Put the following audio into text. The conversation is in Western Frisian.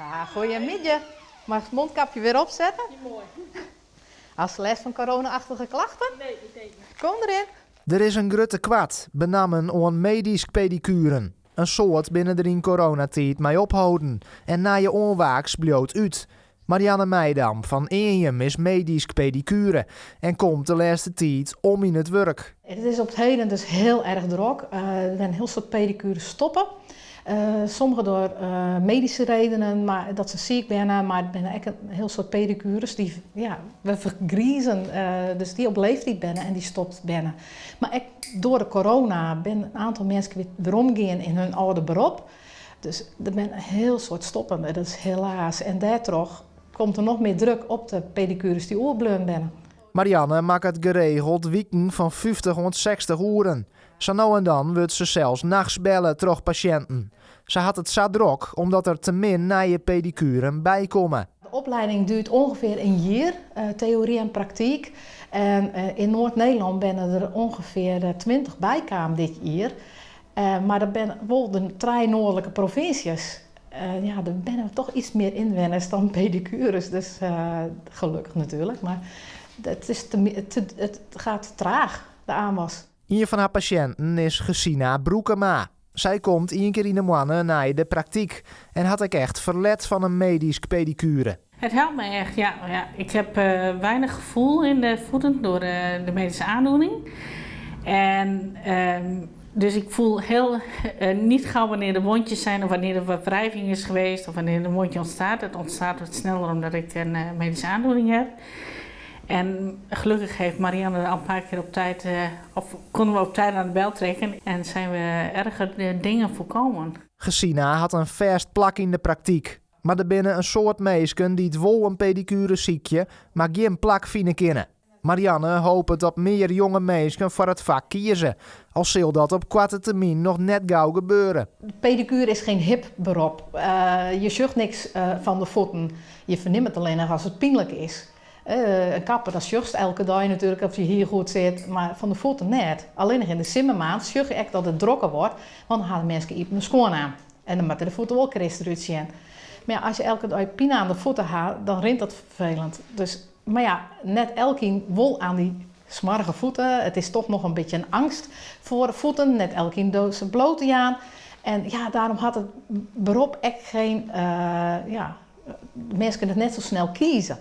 Ah, goeiemiddei. Mag ik het mondkapje weer opzetten? Moai. Hast lêst fan corona-achtige klachten? Nee, nee. Kom deryn. Der is in grut tekoart, benammen oan medysk pedikueren. In soad binne der yn coronatiid mei opholden en nije oanwaaks bliuwt út. Marianne Meidam fan Eanjum is medysk pedikuere en komt de lêste tiid om yn it wurk. It is op it heden dus hiel erch drok. Der binne in hiel soad pedikueres stoppe. Sommige troch medyske redenen, mar dat se siik binne, mar der binne ek in hiel soad pedikueres dy't, ja, we fergrizen, dus dy't op leeftiid binne en dy't stopt binne. Mar ek troch de corona binne in oantal minsken wer weromgien yn hun âlde berop. Dus der binne in hiel soad stoppen, dat is helaas. En dêrtroch komt der noch mear druk op de pedikueres dy't oerbleaun binne. Marianne makket geregeld wiken fan 50 oant 60 oeren. Sa no en dan wurdt se sels nachts belle troch pasjinten. Se hat it sa drok omdat der te min nije pedikueren bykomme. De oplieding duorret ûngefear in jier, teory en praktyk. En yn Noard-Nederlân binne der ûngefear 20 bykaam dit jier. Mar dat binne wol de trije noardlike provinsjes. Ja, der binne toch iets mear ynwenners dan pedikueres, dus gelokkich natuerlik. Mar it, is te, it gaat traach, de aanwas. Ien fan har pasjinten is Gesina Broekema. Sy komt ien kear yn 'e moanne nei de praktyk en hat ek echt ferlet fan in medysk pedikuere. Het helpt me echt, ja. Ja. Ik heb weinig gevoel in de voeten door de medische aandoening. En dus ik voel heel niet gauw wanneer er wondjes zijn of wanneer er wat wrijving is geweest of wanneer er een wondje ontstaat. Het ontstaat wat sneller omdat ik een medische aandoening heb. En gelukkig heeft Marianne al een paar keer op tijd, of konden we op tijd aan de bel trekken en zijn we erger dingen voorkomen. Gesina hat in fêst plak yn de praktyk. Mar der binne in soad minsken dy't wol in pedikuere sykje, mar gjin plak fine kinne. Marianne hopet dat mear jonge minsken foar it fak kieze, al sil dat op koarte termyn noch net gau gebeure. Pedikuere is gjin hip berop. Je sjocht niks fan de fuotten. Je fernimme it allinnich as it pynlik is. In kapper, dat sjochst elke dei natuerlik oft je hier goed sit, mar fan de fuotten net. Allinnich yn de simmermaand sjoch je ek dat it drokker wurdt, want dan ha de minsken iepen skuon oan. En dan moatte de fuotten wol kris derút sjen. Mar ja, as je elke dei pine oan de fuotten ha, dan rint dat ferfelend. Dus, mar ja, net elkien wol oan dy smoarge fuotten. It is toch noch in bytsje in eangst foar fuotten. Net elkien doart se bloot te jaan. En ja, dêrom hat it berop ek gjin, ja, minsken it net sa snel kieze.